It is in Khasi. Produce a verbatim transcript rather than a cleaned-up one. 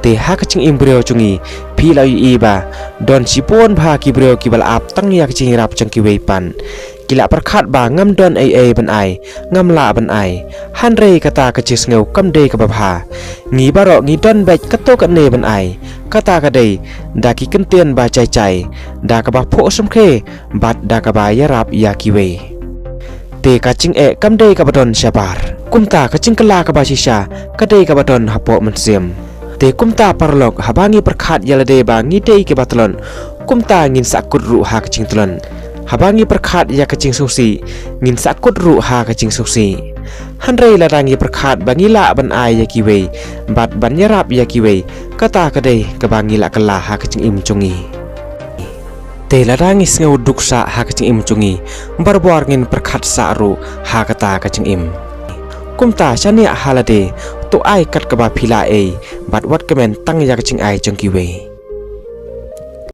Te ha ka jingim briew jong ngi, phi la ïohi ba don shibun bha ki briew kiba la ap tang ïa ka jingïarap jong kiwei pat. Ki la pyrkhat ba ngam don ei ei ban ai, ngam lah ban ai. Hynrei kata ka jingsngew kam dei kaba bha. Ngi baroh ngi don beit katto katne ban ai. Kata ka dei da ki kyntien ba jai jai, da kaba phuh sumkhe, bad da kaba ïarap ïa kiwei. Te ka jingeh kam dei kaba don shabar. Kumta ka jingkylla kaba shisha ka dei kaba don hapoh mynsiem. Te kumta paralok, haba ngi pyrkhat ïa lade ba ngi dei kiba tlot, kumta ngin sahkut ruh ha ka jingtlot. Haba ngi pyrkhat ïa ka jingsngewsih, ngin sahkut ruh ha ka jingsngewsih. Hynrei lada ngi pyrkhat ba ngi lah ban ai ïa kiwei bad ban ïarap ïa kiwei, kata ka dei kaba ngi la kylla ha ka jingim jong ngi. Te lada ngi sngew duk sah ha ka jingim jong ngi, barabor ngin pyrkhat sah ruh ha kata ka jingim. Kumta shaniah ha lade, to ai kat kaba phi lah ei, bad wat kmen tang ïa ka jingai jong kiwei.